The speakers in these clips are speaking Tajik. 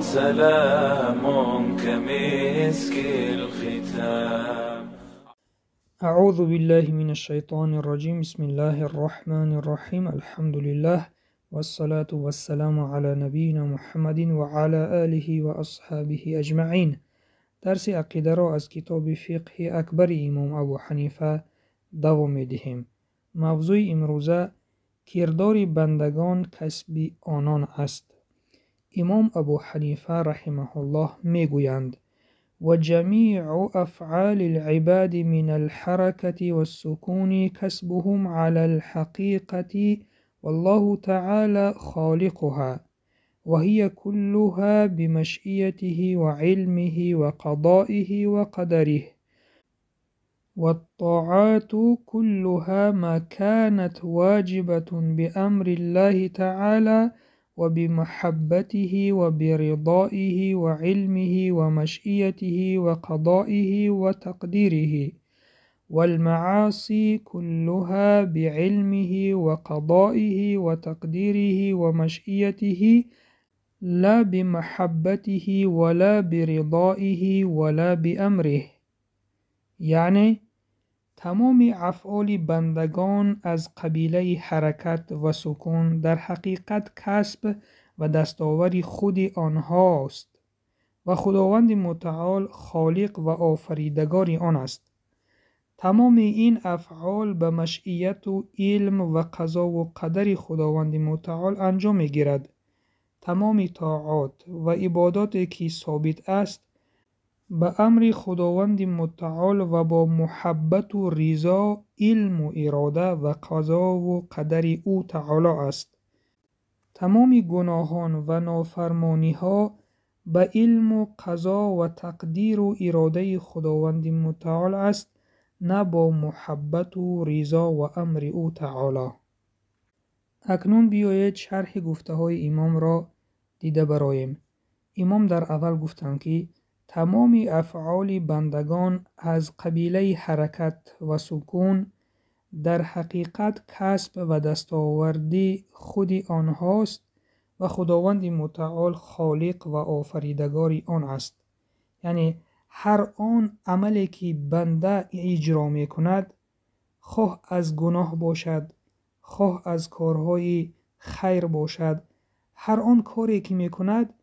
سلام كمسك الختام. أعوذ بالله من الشيطان الرجيم. بسم الله الرحمن الرحيم. الحمد لله والصلاة والسلام على نبينا محمد وعلى آله وأصحابه أجمعين. درس عقیده را از کتاب فقه اکبر امام ابو حنیفه دوام می‌دهیم. موضوع امروزه کردار بندگان کسب آنان است. امام ابو حنیفه رحمه الله میگویند: و جمیع افعال العباد من الحرکة والسکون کسبهم علی الحقیقة والله تعالی خالقها وهي كلها بمشيئته وعلمه وقضائه وقدره، والطاعات كلها ما كانت واجبة بأمر الله تعالى وبمحبته وبرضائه وعلمه ومشيئته وقضائه وتقديره، والمعاصي كلها بعلمه وقضائه وتقديره ومشيئته لا بمحبته ولا برضائه ولا بأمره. یعنی تمام افعال بندگان از قبیله حرکت و سکون در حقیقت کسب و دستاور خود آنهاست و خداوند متعال خالق و آفریدگار آن است. تمام این افعال به مشیت و علم و قضا و قدر خداوند متعال انجام می‌گیرد. تمام طاعات و عبادات که ثابت است به امر خداوند متعال و با محبت و رضا، علم و اراده و قضا و قدر او تعالی است. تمام گناهان و نافرمانی ها به علم و قضا و تقدیر و اراده خداوند متعال است، نه با محبت و رضا و امر او تعالی. اکنون بیایید شرح گفته های امام را دیده برایم. امام در اول گفتند که تمام افعال بندگان از قبیله حرکت و سکون در حقیقت کسب و دستاوردی خود آنهاست و خداوند متعال خالق و آفریدگار آن است. یعنی هر آن عملی که بنده اجرا می کند، خواه از گناه باشد، خواه از کارهای خیر باشد، هر آن کاری که می کند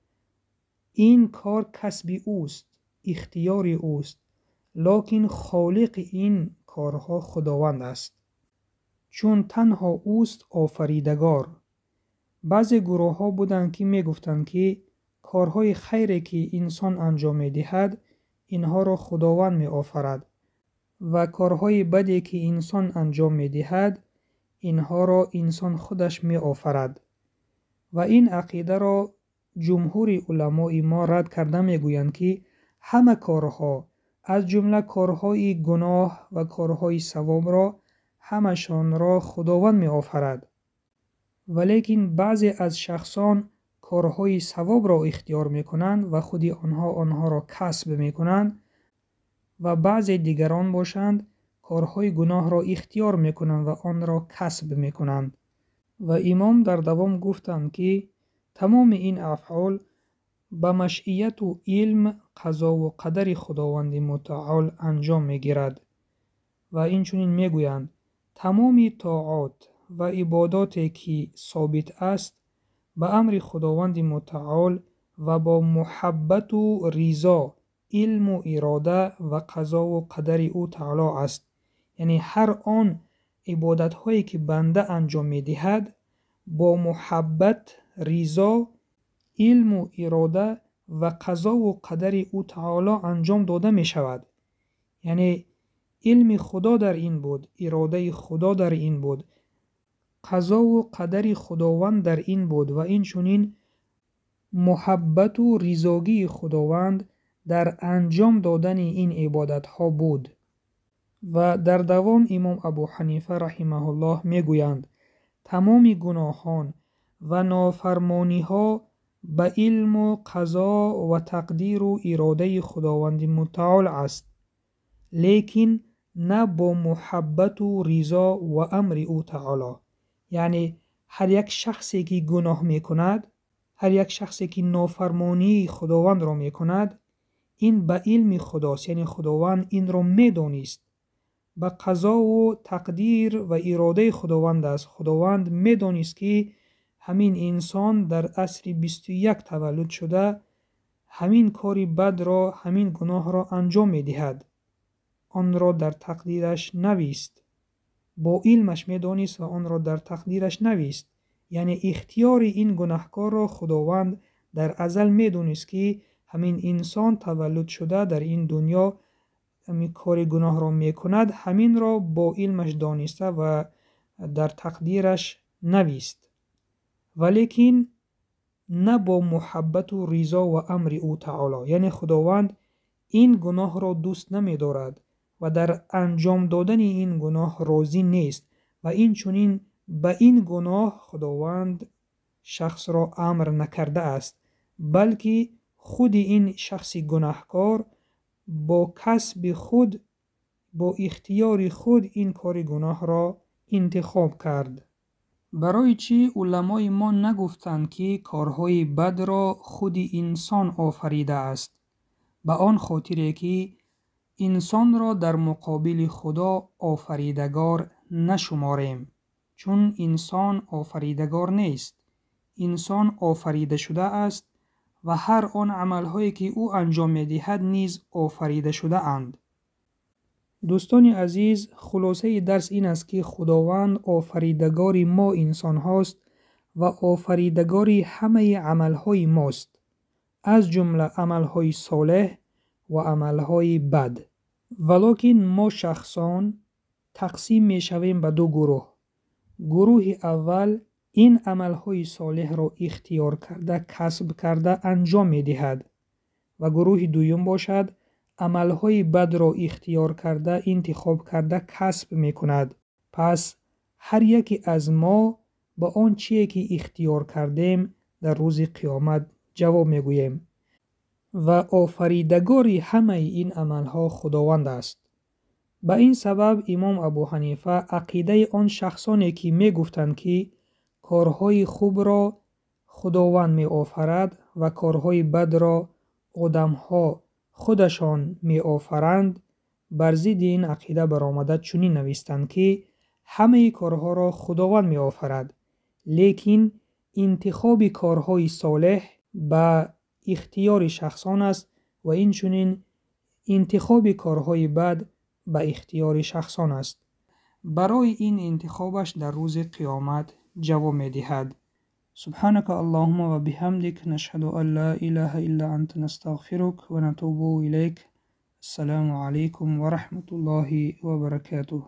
این کار کسب اوست، اختیار اوست، لکن خالق این کارها خداوند است، چون تنها اوست آفریدگار. بعضی گروه ها بودند که می گفتند که کارهای خیری که انسان انجام می دهد اینها را خداوند می آفرد و کارهای بدی که انسان انجام می دهد اینها را انسان خودش می آفرد. و این عقیده را جمهور علمای ما رد کرده می گویند که همه کارها از جمله کارهای گناه و کارهای ثواب را همشان را خداوند می آفرد. ولیکن بعضی از شخصان کارهای ثواب را اختیار می کنند و خود آنها آنها را کسب می کنند و بعضی دیگران باشند کارهای گناه را اختیار می کنند و آن را کسب می کنند. و امام در دوام گفتند که تمام این افعال به مشیت و علم، قضا و قدر خداوند متعال انجام می گیرد. و این چنین می گویند تمام طاعات و عبادات که ثابت است به امر خداوند متعال و با محبت و رضا، علم و اراده و قضا و قدر او تعالی است. یعنی هر آن عبادت هایی که بنده انجام می دهد با محبت، رضا، علم و اراده و قضا و قدر او تعالی انجام داده می شود. یعنی علم خدا در این بود، اراده خدا در این بود، قضا و قدر خداوند در این بود و این چنین محبت و رضاگی خداوند در انجام دادن این عبادت ها بود. و در دوام امام ابو حنیفه رحمه الله می گویند تمام گناهان و نافرمانی ها به علم و قضا و تقدیر و اراده خداوند متعال است، لیکن نه با محبت و رضا و امر او تعالی. یعنی هر یک شخصی که گناه میکند، Ҳар як шахсе ки нофармонии Худовандро мекунад, ин ба илми Худост, яъне Худованд инро медонист. Ба қазову тақдир ва иродаи Худованд аст. Худованд медонист, ки ҳамин инсон дар асри 21 таваллуд шуда, ҳамин кори бадро, ҳамин гуноҳро анҷом медиҳад. Онро дар тақдираш навист. Бо илмаш медонист ва онро дар тақдираш навист. Яъне ихтиёри ин гунаҳкорро Худованд дар азал медонист, ки ҳамин инсон таваллуд шуда дар ин дунё ҳамин кори гуноҳро мекунад, ҳаминро бо илмаш дониста ва дар тақдираш навист. Валекин на бо муҳаббату ризо ва амри ӯ таоло. Яъне Худованд ин гуноҳро дӯст намедорад ва дар анҷом додани ин гуноҳ розӣ нест ва инчунин ба ин гуноҳ Худованд шахсро амр накардааст, балки худи ин шахси гунаҳкор бо касби худ, бо ихтиёри худ ин кори гуноҳро интихоб кард. Барои чӣ уламои мо нагуфтанд, ки корҳои бадро худи инсон офаридааст? Ба он хотире, ки инсонро дар муқобили Худо офаридагор нашуморем, чун инсон офаридагор нест. Инсон офарида шудааст ва ҳар он амалҳое, ки ӯ анҷом медиҳад, низ офарида шудаанд. Дӯстони азиз, хулосаи дарс ин аст, ки Худованд офаридагори мо инсонҳост ва офаридагори ҳамаи амалҳои мост, аз ҷумла амалҳои солеҳ ва амалҳои бад. Валокин мо шахсон тақсим мешавем ба ду гурӯҳ. Гурӯҳи аввал ин амалҳои солеҳро ихтиёр карда, касб карда анҷом медиҳад ва гурӯҳи дуюм бошад, амалҳои бадро ихтиёр карда, интихоб карда касб мекунад. Пас ҳар яке аз мо ба он чие, ки ихтиёр кардем, дар рӯзи қиёмат ҷавоб мегӯем ва офаридагори ҳамаи ин амалҳо Худованд аст. Ба ин сабаб имом Абу Ҳанифа ақидаи он шахсоне, ки мегуфтанд, ки корҳои хубро Худованд меофарад ва корҳои бадро одамҳо худашон меофаранд, бар зидди ин ақида баромада чунин навистанд, ки ҳамаи корҳоро Худованд меофарад, лекин интихоби корҳои солеҳ ба ихтиёри шахсон аст ва инчунин интихоби корҳои бад ба ихтиёри шахсон аст. Барои ин интихобаш дар рӯзи қиёмат ҷавоб медиҳад. Субҳанака Аллоҳумма ва биҳамдик, нашҳаду ан ла илаҳа илла анта, настағфирук ва натубу илайк. Ассалому алайкум ва раҳматуллоҳи ва баракатуҳ.